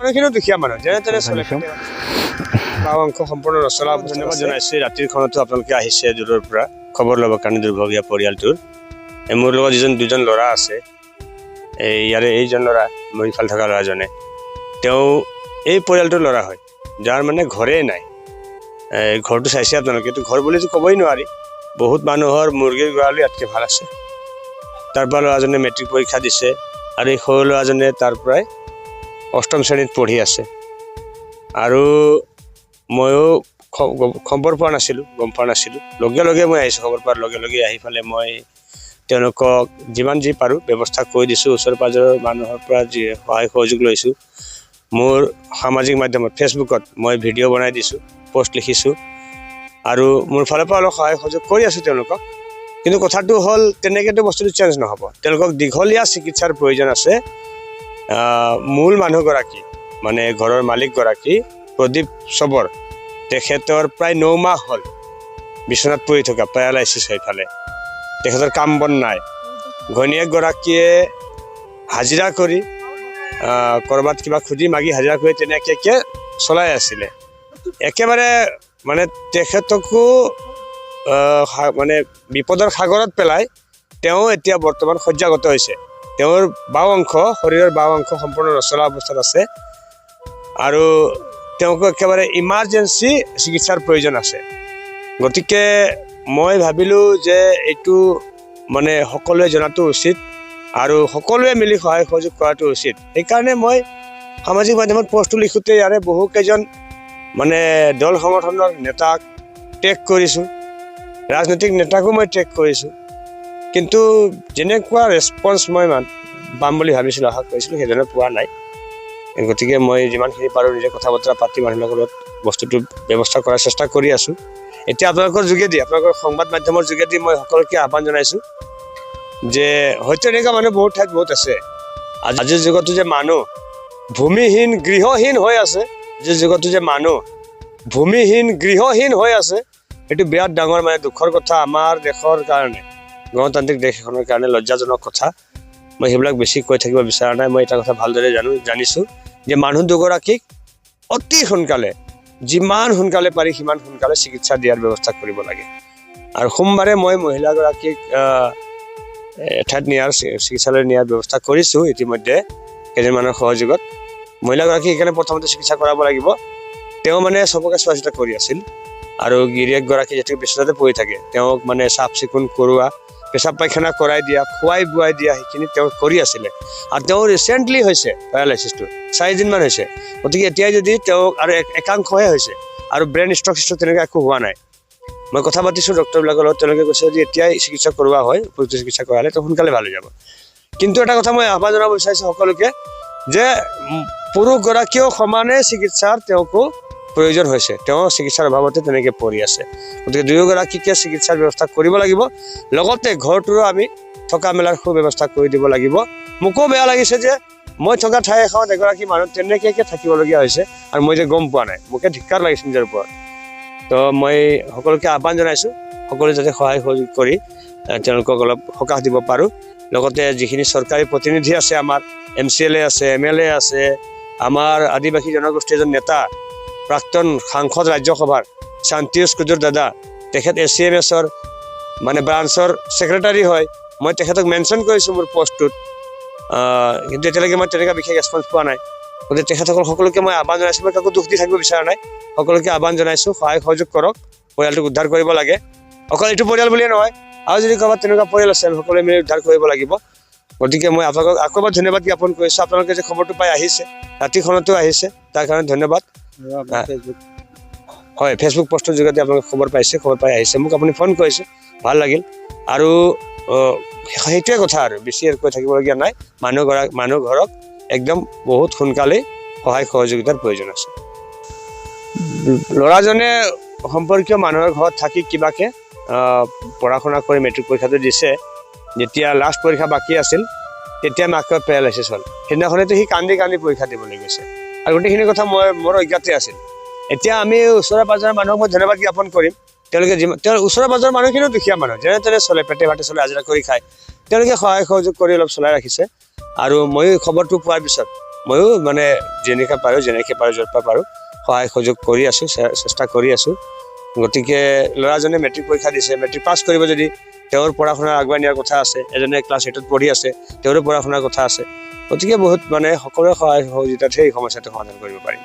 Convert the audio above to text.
মানুহখিনিও দুখীয়া মানুহ, যেনে তেনে চলে। বাওঁ অংশ সম্পূৰ্ণ নচলা। ধন্যবাদ জনাইছোঁ, ৰাতিৰ খনতো আপোনালোকে আহিছে দূৰৰ পৰা খবৰ ল'বৰ কাৰণে দুৰ্ভগীয়া পৰিয়ালটোৰ। এই মোৰ লগত যিজন দুজন ল'ৰা আছে, এই ইয়াৰে এইজন ল'ৰা, মোৰ ইফালে থকা ল'ৰাজনে, তেওঁ এই পৰিয়ালটোৰ ল'ৰা হয়, যাৰ মানে ঘৰেই নাই। এই ঘৰটো চাইছে আপোনালোকে, এইটো ঘৰ বুলিতো ক'বই নোৱাৰি। বহুত মানুহৰ মুৰ্গীৰ গঁৰালো ইয়াতকৈ ভাল আছে। তাৰ পৰা ল'ৰাজনে মেট্ৰিক পৰীক্ষা দিছে আৰু এই সৰু ল'ৰাজনে তাৰ পৰাই অষ্টম শ্ৰেণীত পঢ়ি আছে। আৰু ময়ো খবৰ পোৱা নাছিলোঁ, গম পোৱা নাছিলোঁ। লগে লগে মই আহিছোঁ, খবৰ পোৱাৰ লগে লগে আহি পেলাই মই তেওঁলোকক যিমান যি পাৰোঁ ব্যৱস্থা কৰি দিছোঁ। ওচৰ পাঁজৰৰ মানুহৰ পৰা যি সহায় সহযোগ লৈছোঁ। মোৰ সামাজিক মাধ্যমত ফেচবুকত মই ভিডিঅ' বনাই দিছোঁ, পষ্ট লিখিছোঁ আৰু মোৰ ফালৰ পৰা অলপ সহায় সহযোগ কৰি আছোঁ তেওঁলোকক। কিন্তু কথাটো হ'ল, তেনেকৈতো বস্তুটো চেঞ্জ নহ'ব। তেওঁলোকক দীঘলীয়া চিকিৎসাৰ প্ৰয়োজন আছে। মূল মানুহগৰাকী, মানে ঘৰৰ মালিকগৰাকী প্ৰদীপ চবৰ, তেখেতৰ প্ৰায় 9 মাহ হ'ল বিচনাত পৰি থকা, পেৰালাইচিছ হৈ ফালে। তেখেতৰ কাম বন নাই। ঘৈণীয়েকগৰাকীয়ে হাজিৰা কৰি, ক'ৰবাত কিবা খুজি মাগি হাজিৰা কৰি তেনেকৈ চলাই আছিলে। একেবাৰে মানে তেখেতকো মানে বিপদৰ সাগৰত পেলাই তেওঁ এতিয়া বৰ্তমান শয্যাগত হৈছে। তেওঁৰ বাওঁ অংশ, শৰীৰৰ বাওঁ অংশ সম্পূৰ্ণ নচলা অৱস্থাত আছে আৰু তেওঁকো একেবাৰে ইমাৰ্জেঞ্চি চিকিৎসাৰ প্ৰয়োজন আছে। গতিকে মই ভাবিলোঁ যে এইটো মানে সকলোৱে জনাটো উচিত আৰু সকলোৱে মিলি সহায় সহযোগ কৰাটো উচিত। সেইকাৰণে মই সামাজিক মাধ্যমত পষ্টটো লিখোঁতে ইয়াৰে বহুকেইজন মানে দল সংগঠনৰ নেতাক টেগ কৰিছোঁ, ৰাজনৈতিক নেতাকো মই টেগ কৰিছোঁ। কিন্তু যেনেকুৱা ৰেচপঞ্চ মই পাম বুলি ভাবিছিলোঁ, আশা কৰিছিলোঁ, সেইধৰণে পোৱা নাই। গতিকে মই যিমানখিনি পাৰোঁ নিজে কথা বতৰা পাতি মানুহৰ লগত বস্তুটো ব্যৱস্থা কৰাৰ চেষ্টা কৰি আছোঁ। এতিয়া আপোনালোকৰ যোগেদি, আপোনালোকৰ সংবাদ মাধ্যমৰ যোগেদি মই সকলোকে আহ্বান জনাইছোঁ যে হয়তো এনেকুৱা মানুহ বহুত ঠাইত বহুত আছে। আজিৰ যুগতো যে মানুহ ভূমিহীন, গৃহহীন হৈ আছে, আজিৰ যুগতো যে মানুহ ভূমিহীন, গৃহহীন হৈ আছে, সেইটো বিৰাট ডাঙৰ মানে দুখৰ কথা আমাৰ দেশৰ কাৰণে, গণতান্ত্ৰিক দেশ এখনৰ কাৰণে লজ্জাজনক কথা। মই সেইবিলাক বেছি কৈ থাকিব বিচৰা নাই। মই এটা কথা ভালদৰে জানিছোঁ যে মানুহ দুগৰাকীক অতি সোনকালে, যিমান সোনকালে পাৰি সিমান সোনকালে চিকিৎসা দিয়াৰ ব্যৱস্থা কৰিব লাগে। আৰু সোমবাৰে মই মহিলাগৰাকীক এঠাইত নিয়াৰ, চিকিৎসালয়ত নিয়াৰ ব্যৱস্থা কৰিছোঁ ইতিমধ্যে কেইজনমানৰ সহযোগত। মহিলাগৰাকী সেইকাৰণে প্ৰথমতে চিকিৎসা কৰাব লাগিব। তেওঁ মানে চবকে চোৱা চিতা কৰি আছিল আৰু গিৰিয়েকগৰাকী যিহেতু বিচনাতে পৰি থাকে, তেওঁক মানে চাফ চিকুণ কৰোৱা, পেচাব পায়খানা কৰাই দিয়া, খুৱাই বোৱাই দিয়া, সেইখিনি তেওঁ কৰি আছিলে। আৰু তেওঁ ৰিচেণ্টলি হৈছে পেৰালাইচিছটো, 4 দিনমান হৈছে। গতিকে এতিয়াই যদি তেওঁক আৰু একাংশহে হৈছে আৰু ব্ৰেইন ষ্ট্ৰক ষ্ট্ৰক তেনেকুৱা একো হোৱা নাই। মই কথা পাতিছোঁ ডক্টৰবিলাকৰ লগত, তেওঁলোকে কৈছে যদি এতিয়াই চিকিৎসা কৰোৱা হয়, উপযুক্ত চিকিৎসা কৰালে তেওঁ সোনকালে ভাল হৈ যাব। কিন্তু এটা কথা মই আহ্বান জনাব বিচাৰিছোঁ সকলোকে যে পুৰুষগৰাকীয়েও সমানে চিকিৎসাৰ তেওঁকো প্ৰয়োজন হৈছে। তেওঁ চিকিৎসাৰ অভাৱতে তেনেকৈ পৰি আছে। গতিকে দুয়োগৰাকীকে চিকিৎসাৰ ব্যৱস্থা কৰিব লাগিব, লগতে ঘৰটোৰো আমি থকা মেলাৰ সুব্যৱস্থা কৰি দিব লাগিব। মোকো বেয়া লাগিছে যে মই থকা ঠাই এখনত এগৰাকী মানুহ তেনেকৈ থাকিবলগীয়া হৈছে আৰু মই যে গম পোৱা নাই, মোকে ধিক্কাৰ লাগিছে নিজৰ ওপৰত। তো মই সকলোকে আহ্বান জনাইছোঁ, সকলোৱে যাতে সহায় সহযোগ কৰি তেওঁলোকক অলপ সকাহ দিব পাৰোঁ। লগতে যিখিনি চৰকাৰী প্ৰতিনিধি আছে, আমাৰ এমচিএলএ আছে, এমএলএ আছে, আমাৰ আদিবাসী জনগোষ্ঠীৰ এজন নেতা, প্ৰাক্তন সাংসদ ৰাজ্যসভাৰ শান্তিউজ কুজুৰ দাদা, তেখেত এচিএমএছৰ মানে ব্ৰাঞ্চৰ ছেক্ৰেটাৰী হয়। মই তেখেতক মেনশ্যন কৰিছোঁ মোৰ পষ্টটোত, কিন্তু এতিয়ালৈকে মই তেনেকুৱা বিশেষ ৰেচপঞ্চ পোৱা নাই। গতিকে তেখেতসকল সকলোকে মই আহ্বান জনাইছোঁ। মই কাকো দুখ দি থাকিব বিচৰা নাই। সকলোকে আহ্বান জনাইছোঁ, সহায় সহযোগ কৰক, পৰিয়ালটোক উদ্ধাৰ কৰিব লাগে। অকল এইটো পৰিয়াল বুলিয়ে নহয়, আৰু যদি ক'ৰবাত তেনেকুৱা পৰিয়াল আছে, আমি সকলোৱে মিলি উদ্ধাৰ কৰিব লাগিব। গতিকে মই আপোনালোকক আকৌ এবাৰ ধন্যবাদ জ্ঞাপন কৰিছোঁ। আপোনালোকে যে খবৰটো পাই আহিছে, ৰাতিখনতো আহিছে, তাৰ কাৰণে ধন্যবাদ। হয়, ফেচবুক পষ্টৰ যোগেদি আপোনালোকে খবৰ পাইছে, খবৰ পাই আহিছে, মোক আপুনি ফোন কৰিছে, ভাল লাগিল। আৰু সেইটোৱে কথা, আৰু বেছি আৰু কৈ থাকিবলগীয়া নাই। মানুহ ঘৰক একদম বহুত সোনকালেই সহায় সহযোগিতাৰ প্ৰয়োজন আছে। ল'ৰাজনে সম্পৰ্কীয় মানুহৰ ঘৰত থাকি কিবাকে পঢ়া শুনা কৰি মেট্ৰিক পৰীক্ষাটো দিছে। যেতিয়া লাষ্ট পৰীক্ষা বাকী আছিল, তেতিয়া মাকৰ পেৰালাইচিছ হ'ল। সেইদিনাখনেতো সি কান্দি কান্দি পৰীক্ষা দিবলৈ গৈছে আৰু গোটেইখিনি কথা মই মোৰ অজ্ঞাতে আছিল। এতিয়া আমি ওচৰে পাঁজৰে মানুহক মই ধন্যবাদ জ্ঞাপন কৰিম। তেওঁলোকে যিমান, তেওঁ ওচৰে পাঁজৰৰ মানুহখিনিও দুখীয়া মানুহ, যেনে তেনে চলে, পেটে ভাতে চলে, হাজিৰা কৰি খায়। তেওঁলোকে সহায় সহযোগ কৰি অলপ চলাই ৰাখিছে। আৰু ময়ো খবৰটো পোৱাৰ পিছত ময়ো মানে যেনেকৈ পাৰোঁ, যেনেকৈ পাৰোঁ, য'ৰ পৰা পাৰোঁ সহায় সহযোগ কৰি আছোঁ, চেষ্টা কৰি আছোঁ। গতিকে ল'ৰাজনে মেট্ৰিক পৰীক্ষা দিছে, মেট্ৰিক পাছ কৰিব যদি তেওঁৰ পঢ়া শুনা আগুৱাই নিয়াৰ কথা আছে। এজনে ক্লাছ 8ত পঢ়ি আছে, তেওঁৰো পঢ়া শুনাৰ কথা আছে। গতিকে বহুত মানে সকলোৰে সহায় সহযোগিতাতহে এই সমস্যাটো সমাধান কৰিব পাৰিম।